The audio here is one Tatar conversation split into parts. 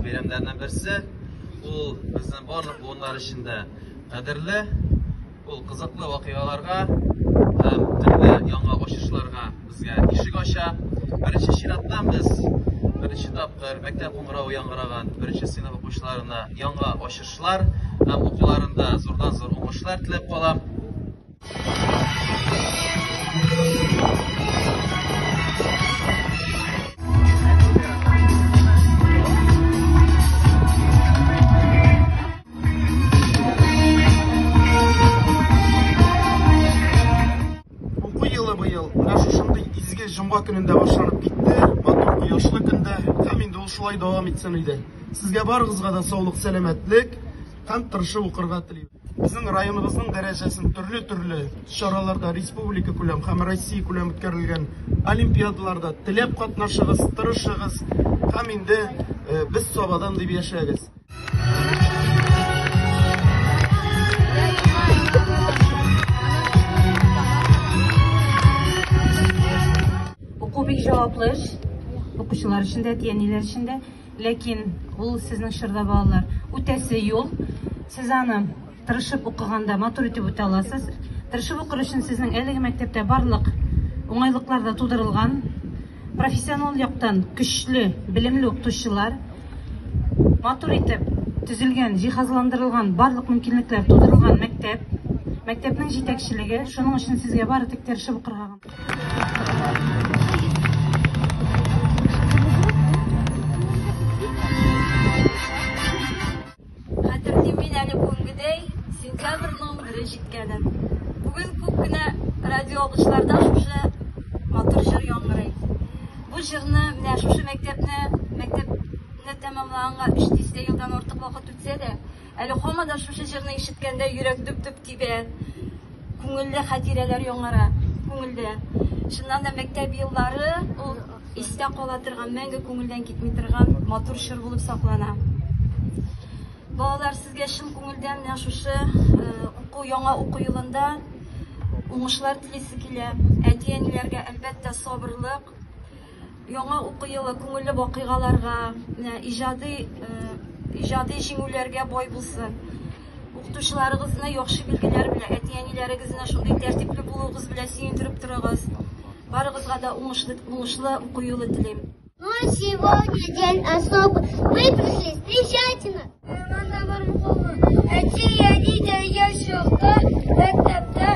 бәйрәмнәреннән берсе. Ул безнең барлык буыннар өчен дә кадерле. Ул кызыклы вакыйгаларга һәм төрле яңа ачышларга безгә ишек ача. Беренче чираттан без беренче тапкыр мәктәп кыңгыравы яңгыраган беренче сыйныф укучыларына яңа ачышлар һәм укуларында зурдан-зур уңышлар теләп калам. Уку елы быел менә шушындый изге җомга көнендә башланып китте, матур кояшлы көндә, һәм инде ул шулай дәвам итсен иде. Сезгә барыгызга да саулык, сәламәтлек һәм тырышып укырга телим. Безнең районыбызның дәрәҗәсен төрле-төрле чараларда республика күләм һәм Россия күләм үткәрелгән олимпиадаларда теләп катнашыгыз, тырышыгыз һәм инде без Сабадан дип яшәгез. Уку бик җаваплы эш, укучылар өчен дә, әти-әниләр өчен дә. Ләкин ул сезнең чорда, балалар, үтәсе юл. Сез аны тырышып укыганда матур итеп үтә аласыз. Тырышып укыр өчен сезнең әлеге мәктәптә барлык уңайлыклар да тудырылган. Профессионал яктан көчле, белемле укытучылар, матур итеп төзелгән, җиһазландырылган, барлык мөмкинлекләр тудырылган мәктәп, мәктәпнең җитәкчелеге. Шуның өчен сезгә бары тик тырышып укырга гына. Хәтерлим мин әле бүгенгедәй, сентябрьнең бере җиткәнен. Бүген күп кенә радиоалгычларда шушы матур җыр яңгырый. Бу җырны менә шушы мәктәпне, мәктәпне тәмамлаганга өч дистә елдан артык вакыт үтсә дә, әле һаман да шушы җырны ишеткәндә йөрәк дөп-дөп тибә, күңелле хатирәләр яңара күңелдә. Чыннан да мәктәп еллары ул истә кала торган, мәңге күңелдән китми торган матур чор булып саклана. Балалар, сезгә чын күңелдән менә шушы уку, яңа уку елында уңышлар телисе килә. Әти-әниләргә, әлбәттә, сабырлык. Яңа уку елы күңелле вакыйгаларга, менә иҗади, иҗади җиңүләргә бай булсын. Укытучыларыгызны яхшы билгеләр белән, әти-әниләрегезне шундый тәртипле булуыгыз белән сөендереп торыгыз. Барыгызга да уңышлы, уңышлы уку юлы телим. Ну, сегодня день особый. Вы пришли, встречайте нас. Әти-әни дә яшь чакта мәктәптә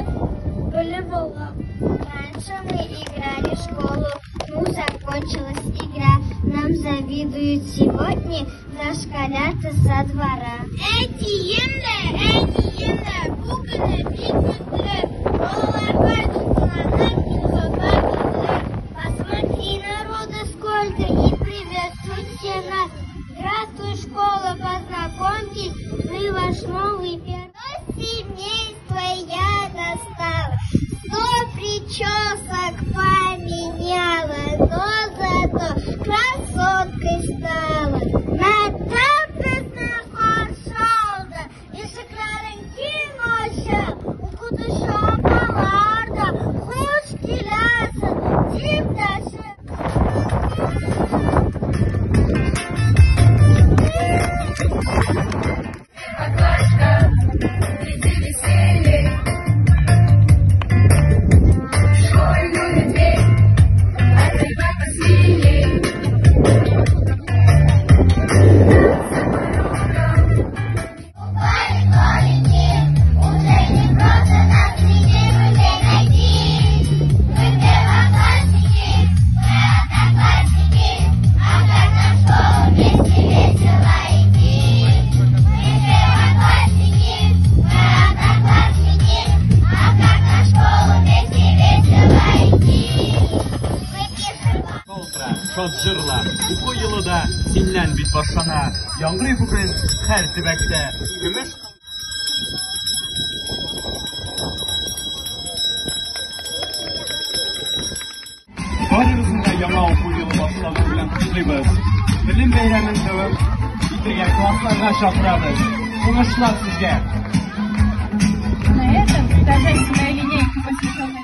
белем алган. Раньше мы играли в школу, ну закончилась игра. Нам завидуют сегодня дошколята со двора. Әтием дә, әнием дә бу көнне бик көттеләр. Балаларга дулкынланып илфатлар бирделәр. Посмотри, народа сколько, и приветствуют все нас. Здравствуй, школа, познакомьтесь, мы ваш новый первый. Семейство я достала, 100 причесок поменяла, но зато красоткой стала. Мәктәп безне каршы алды, ишекләрен киң ачып, укытучы апалар да хуш киләсең дип дәшеп. Уже не просто нам среди друзей найти. Мы первоклассники, мы одноклассники, а как нам в школу вместе весело идти. Мы первоклассники, мы одноклассники, а как нам в школу вместе весело идти. Мы пишем. Шалтыра, шат җырла, уку елы да синнән бит башлана. Яңгырый бүген һәр төбәктә. Көмеш Барыгызны да яңа уку елы башлану белән котлыйбыз. Белем бәйрәмен дәвам итәргә классларга чакырабыз. Уңышлар сезгә! На этом торжественная линейка, посвященная